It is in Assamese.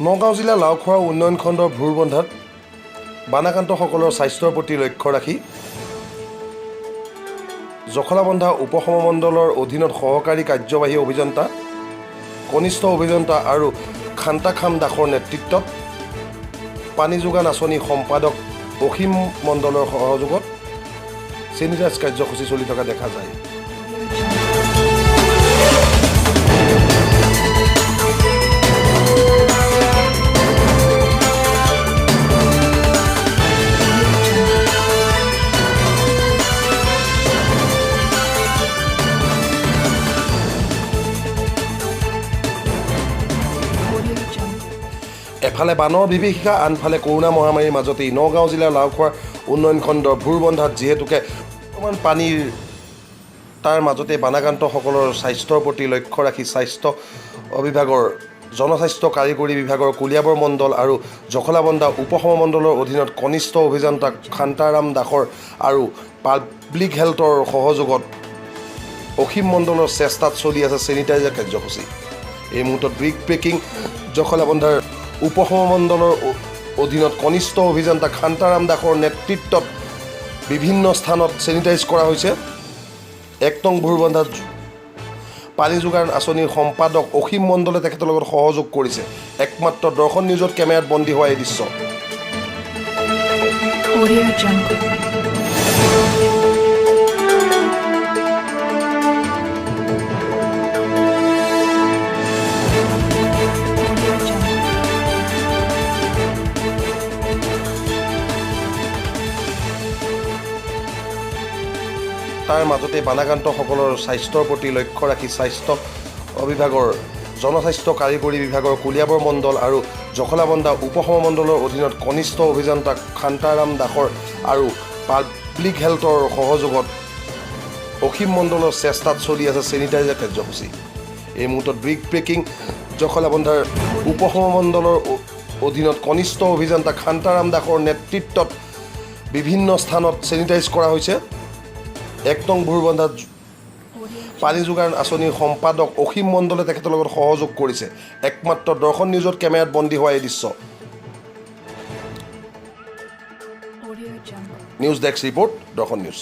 নগাঁও জিলাৰ লাওখোৱা উন্নয়ন খণ্ডৰ ভোৰবন্ধাত বানাক্ৰান্তসকলৰ স্বাস্থ্যৰ প্ৰতি লক্ষ্য ৰাখি জখলাবন্ধা উপসমমণ্ডলৰ অধীনত সহকাৰী কাৰ্যবাহী অভিযন্তা, কনিষ্ঠ অভিযন্তা আৰু খান্তাখাম দাসৰ নেতৃত্বত পানী যোগান আঁচনি সম্পাদক অসীম মণ্ডলৰ সহযোগত চেনিটাইজ কাৰ্যসূচী চলি থকা দেখা যায়। Audio Jungle. এফালে বানৰ বিভীষিকা, আনফালে কৰোণা মহামাৰীৰ মাজতেই নগাঁও জিলাৰ লাওখোৱাৰ উন্নয়ন খণ্ডৰ ভোৰবন্ধাত যিহেতুকে বৰ্তমান পানীৰ তাৰ মাজতে বানাক্ৰান্তসকলৰ স্বাস্থ্যৰ প্ৰতি লক্ষ্য ৰাখি স্বাস্থ্য বিভাগৰ জনস্বাস্থ্য কাৰিকৰী বিভাগৰ কলিয়াবৰ মণ্ডল আৰু জখলাবন্ধা উপসমমণ্ডলৰ অধীনত কনিষ্ঠ অভিযন্তা খান্তাৰাম দাসৰ আৰু পাব্লিক হেল্থৰ সহযোগত অসীম মণ্ডলৰ চেষ্টাত চলি আছে চেনিটাইজাৰ কাৰ্যসূচী। এই মুহূৰ্তত ব্ৰিক ব্ৰেকিং। জখলাবন্ধাৰ উপসমমণ্ডলৰ অধীনত কনিষ্ঠ অভিযন্তা খান্তাৰাম দাসৰ নেতৃত্বত বিভিন্ন স্থানত চেনিটাইজ কৰা হৈছে। 1 নং ভোৰবন্ধাত পানী যোগান আঁচনিৰ সম্পাদক অসীম মণ্ডলে তেখেতৰ লগত সহযোগ কৰিছে। একমাত্ৰ দৰ্শন নিউজত কেমেৰাত বন্দী হোৱা এই দৃশ্য। Audio Jungle. Audio Jungle. তাৰ মাজতে বানাক্ৰান্তসকলৰ স্বাস্থ্যৰ প্ৰতি লক্ষ্য ৰাখি স্বাস্থ্য বিভাগৰ জনস্বাস্থ্য কাৰিকৰী বিভাগৰ কলিয়াবৰ মণ্ডল আৰু জখলাবন্ধা উপসমমণ্ডলৰ অধীনত কনিষ্ঠ অভিযন্তা খান্তাৰাম দাসৰ আৰু পাব্লিক হেল্থৰ সহযোগত অসীম মণ্ডলৰ চেষ্টাত চলি আছে চেনিটাইজাৰ কাৰ্যসূচী। এই মুহূৰ্তত ব্ৰিক ব্ৰেকিং। জখলাবন্ধাৰ উপসমমণ্ডলৰ অধীনত কনিষ্ঠ অভিযন্তা খান্তাৰাম দাসৰ নেতৃত্বত বিভিন্ন স্থানত চেনিটাইজ কৰা হৈছে। 1 নং ভোৰবন্ধাত পানী যোগান আঁচনিৰ সম্পাদক অসীম মণ্ডলে তেখেতৰ লগত সহযোগ কৰিছে। একমাত্ৰ দৰ্শন নিউজত কেমেৰাত বন্দী হোৱা এই দৃশ্য। Audio Jungle. News desk report, Darshan news.